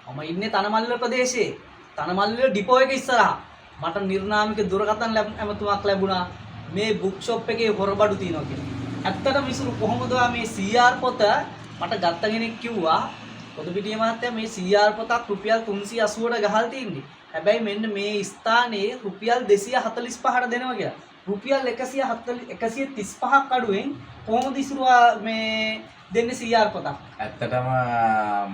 මම ඉන්නේ තනමල්ල ප්‍රදේශයේ. තනමල්ල ඩිපෝ එක ඉස්සරහා. මට නිර්නාමික දුරකථන ඇමතුමක් ලැබුණා මේ බුක් ෂොප් එකේ හොරබඩු තියෙනවා කියලා. ඇත්තටම ඉසුරු, කොහොමද ඔයා මේ CR පොත මට ගත්ත කෙනෙක් කිව්වා, පොදුපිටිය මහත්තයා, මේ CR පොතක් රුපියල් 380ට ගහලා තින්නේ. හැබැයි මෙන්න මේ ස්ථානයේ රුපියල් 245ට දෙනවා කියලා. රුපියල් 140 135ක් අඩුවෙන් කොහොමද ඉසුරු මේ දෙන්නේ CR පොතක්? ඇත්තටම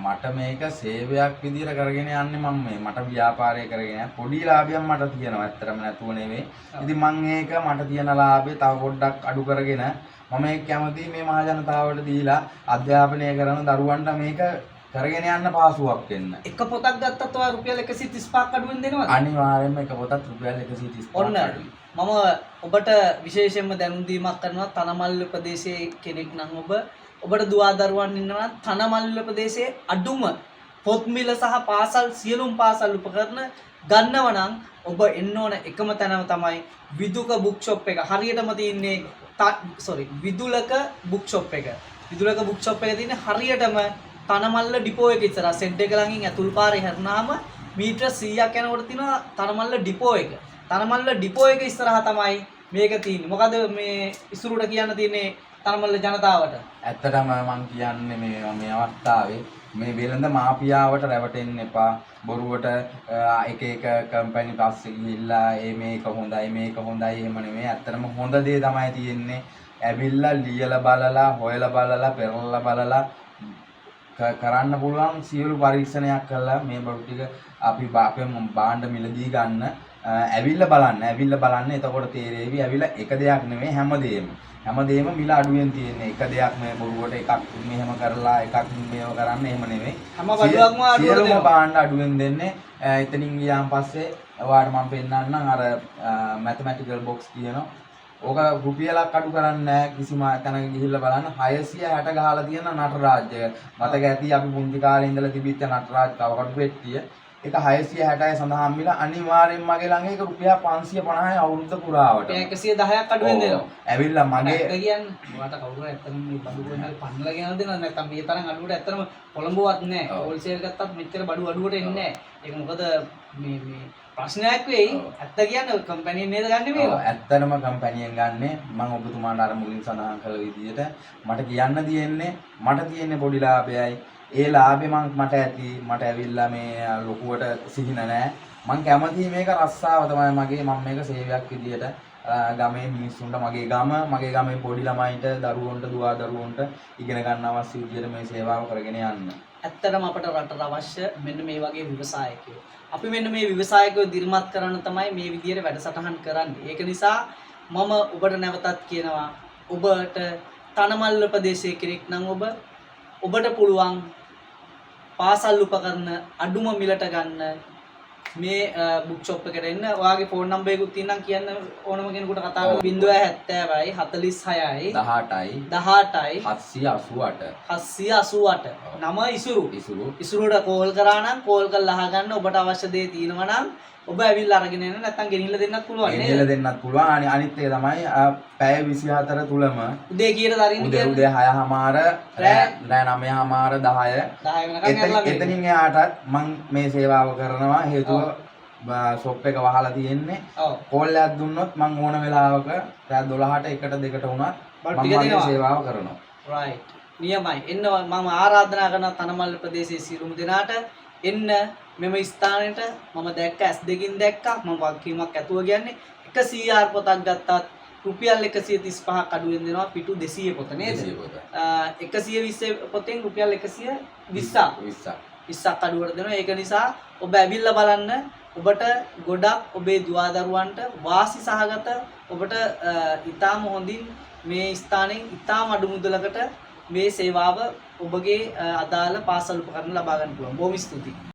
මට මේක සේවයක් විදිහට කරගෙන යන්නේ. මම මේ මට ව්‍යාපාරය කරගෙන යන්න පොඩි ලාභයක් මට තියෙනවා, ඇත්තටම නැතුව නෙවෙයි. ඉතින් මං ඒක මට තියෙන ලාභය තව පොඩ්ඩක් අඩු කරගෙන මම ඒක කැමතියි මේ මහ ජනතාවට දීලා අධ්‍යාපනය කරන දරුවන්ට මේක කරගෙන යන්න පහසුවක් වෙන්න. එක පොතක් ගත්තත් ඔයා රුපියල් 135ක් අඩුවෙන් දෙනවද? අනිවාර්යයෙන්ම එක පොතක් රුපියල් 135ක් ඔන්න අඩුයි. මම ඔබට විශේෂයෙන්ම දැනුම් දීමක් කරනවා. තනමල්ල ප්‍රදේශයේ කෙනෙක් නම් ඔබ, ඔබට දුවා දරුවන් ඉන්නවා නම්, තනමල්ල ප්‍රදේශයේ අඩුම පොත් මිල සහ පාසල් සියලුම පාසල් උපකරණ ගන්නව නම් ඔබ එන්න ඕන එකම තැනම තමයි විදුක බුක් ෂොප් එක. හරියටම තියෙන්නේ, සෝරි, විදුලක බුක් ෂොප් එක. විදුලක බුක් ෂොප් එක තියෙන්නේ හරියටම තනමල්ල ඩිපෝ එක ඉස්සරහා. සෙඩ් එක ළඟින් ඇතුල් පාරේ හැරුණාම මීටර 100ක් යනකොට තියෙනවා තනමල්ල ඩිපෝ එක. තනමල්ල ඩිපෝ එක ඉස්සරහා තමයි මේක තියෙන්නේ. මොකද මේ ඉසුරුට කියන්න තියෙන්නේ තනමල්ල ජනතාවට? ඇත්තටම මං කියන්නේ මේ මේ අවස්ථාවේ මේ වෙළඳ මාෆියාවට රැවටෙන්න එපා. බොරුවට එක එක කම්පැනි පස්සේ ගිහිල්ලා ඒ මේක හොඳයි, මේක හොඳයි, එහෙම නෙමෙයි. ඇත්තටම හොඳ දේ තමයි තියෙන්නේ. ඇවිල්ලා ලියලා බලලා, හොයලා බලලා, පෙරලලා බලලා, කරන්න පුළුවන් සියලු පරීක්ෂණයක් කරලා මේ බඩු ටික අපි අපේ භාණ්ඩ මිලදී ගන්න ඇවිල්ලා බලන්න. ඇවිල්ලා බලන්න, එතකොට තේරෙවි. ඇවිල්ලා එක දෙයක් නෙමෙයි, හැමදේම හැමදේම මිල අඩුවෙන් තියෙන්නේ. එක දෙයක් මේ බොරුවට එකක් මෙහෙම කරලා එකක් මේව කරන්න එහෙම නෙමෙයි. හැම බඩුවක්ම අඩුවට සියලුම දෙනවා. භාණ්ඩ අඩුවෙන් දෙන්නේ. එතනින් ගියාන් පස්සේ ඔයාලට මම පෙන්නන්නම් අර මැතමැටිකල් බොක්ස් කියනවා. ඕක රුපියලක් අඩු කරන්නේ නැහැ. කිසිම තැනක ගිහිල්ලා බලන්න 660 ගහලා තියෙන නටරාජ් එක. මතක ඇති අපි පුංචි කාලේ ඉඳලා තිබිච්ච නටරාජ් කවකටු පෙට්ටිය. ඒක 660යි සඳහන් මිල. අනිවාර්යෙන් මගේ ළඟ ඒක රුපියල් 550යි අවුරුද්ද පුරාවට. රුපියල් 110ක් අඩුවෙන් දෙනවා. ඇවිල්ලා මගේ ඇත්ත කියන්නේ ඔයාට කවුරු හරි ඇත්තටම මේ බඩු කොහෙන් හරි පන්නලා ගෙනල්ලා දෙනවද? නැත්නම් මේ තරම් අඩුවට ඇත්තටම කොළඹවත් නෑ. හෝල්සේල් ගත්තත් මෙච්චර බඩු අඩුවට එන්නේ නෑ. ඒක මොකද මේ මේ ප්‍රශ්නයක් වෙයි. ඇත්ත කියන්නේ කම්පැනි නේද ගන්නේ මේවා? ඇත්තටම කම්පැනියෙන් ගන්නෙ. මම ඔබතුමාට අර මුලින් සඳහන් කළ විදිහට මට කියන්න තියෙන්නේ මට තියෙන්නේ පොඩි ලාභයයි. ඒ ලාභේ මං මට ඇති. මට ඇවිල්ලා මේ ලොකුවට සිහින නෑ. මං කැමතියි මේක රස්සාව තමයි මගේ. මං මේක සේවයක් විදිහට ගමේ මිනිස්සුන්ට, මගේ ගම මගේ ගමේ පොඩි ළමයින්ට, දරුවන්ට, දුවා දරුවන්ට ඉගෙන ගන්න අවශ්‍ය විදිහට මේ සේවාව කරගෙන යන්න. ඇත්තටම අපට රටට අවශ්‍ය මෙන්න මේ වගේ ව්‍යවසායකයෝ. අපි මෙන්න මේ ව්‍යවසායකයෝ දිරිමත් කරන්න තමයි මේ විදිහට වැඩසටහන් කරන්නේ. ඒක නිසා මම ඔබට නැවතත් කියනවා, ඔබට තනමල්ල ප්‍රදේශයේ කෙනෙක් නම් ඔබ, ඔබට පුළුවන් පාසල් උපකරණ අඩුම මිලට ගන්න මේ බුක් ෂොප් එකට එන්න. ඔයාගේ ෆෝන් නම්බර් එකකුත් තියෙනම් කියන්න, ඕනම කෙනෙකුට කතා කරන්න. 070යි 46යි 18යි 18යි 788. 788. නම ඉසුරු. ඉසුරු. ඉසුරුට කෝල් කරා නම් කෝල් කරලා අහගන්න. ඔබට අවශ්‍ය දේ තියෙනවා නම් ඔබ ඇවිල්ලා අරගෙන එන්න, නැත්නම් ගෙනිහිල්ලා දෙන්නත් පුළුවන් නේද? ගෙනිහිල්ලා දෙන්නත් පුළුවන්. අනිත් එක තමයි පැය 24 තුලම. උදේ කීයටද අරින්නේ උදේ කියන්නේ? උදේ 6:30 රෑ රෑ 9:30 10. 10 වෙනකන් ඇරලා වෙන්නේ. එතනින් එහාටත් මං මේ සේවාව කරනවා. හේතුව ෂොප් එක වහලා තියෙන්නේ. කෝල් එකක් දුන්නොත් මං ඕන වෙලාවක රෑ 12ට 1ට 2ට වුණත් බඩු මං ටික මගේ දෙනවා. සේවාව කරනවා. රයිට්, නියමයි. එන්න, මම ආරාධනා කරනවා තනමල්ල ප්‍රදේශයේ සියලුම දෙනාට එන්න මෙම ස්ථානෙට. මම දැක්ක, ඇස් දෙකින් දැක්කා. මම වගකීමක් ඇතුව කියන්නේ එක CR පොතක් ගත්තත් රුපියල් 135ක් අඩුවෙන් දෙනවා. පිටු 200 පොත නේද? 200 පොත. 120 පොතෙන් රුපියල් 120ක්. 20ක්. 20ක් අඩුවට දෙනවා. ඒක නිසා ඔබ ඇවිල්ලා බලන්න. ඔබට ගොඩක් ඔබේ දුවා දරුවන්ට වාසි සහගත, ඔබට ඉතාම හොඳින් මේ ස්ථානයෙන් ඉතාම අඩු මුදලකට මේ සේවාව ඔබගේ අදාළ පාසල් උපකරණ ලබා ගන්න පුළුවන්. බොහොම ස්තුතියි.